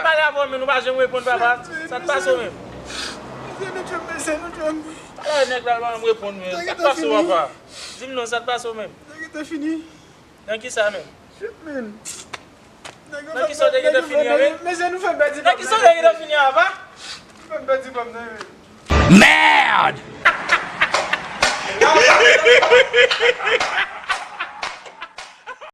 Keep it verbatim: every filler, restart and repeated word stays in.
Pale avè w, men nou pa janm reponn, papa. Sa k pase w menm? Mesye, nou tchwem, mesye, nou tchwem. Pale avè nèg la, l pa janm reponn, men. Sa k pase w, papa? Di m non, sa k pase w menm? Sa gentan fini. Nan ki sa menm? Shit, man. Nan ki sa w te gentan fini an, men? Mesye, nou fè pèdi pam nan. Nan ki sa w te gentan fini an, papa? Nou fè pèdi pam nan, men. Merde!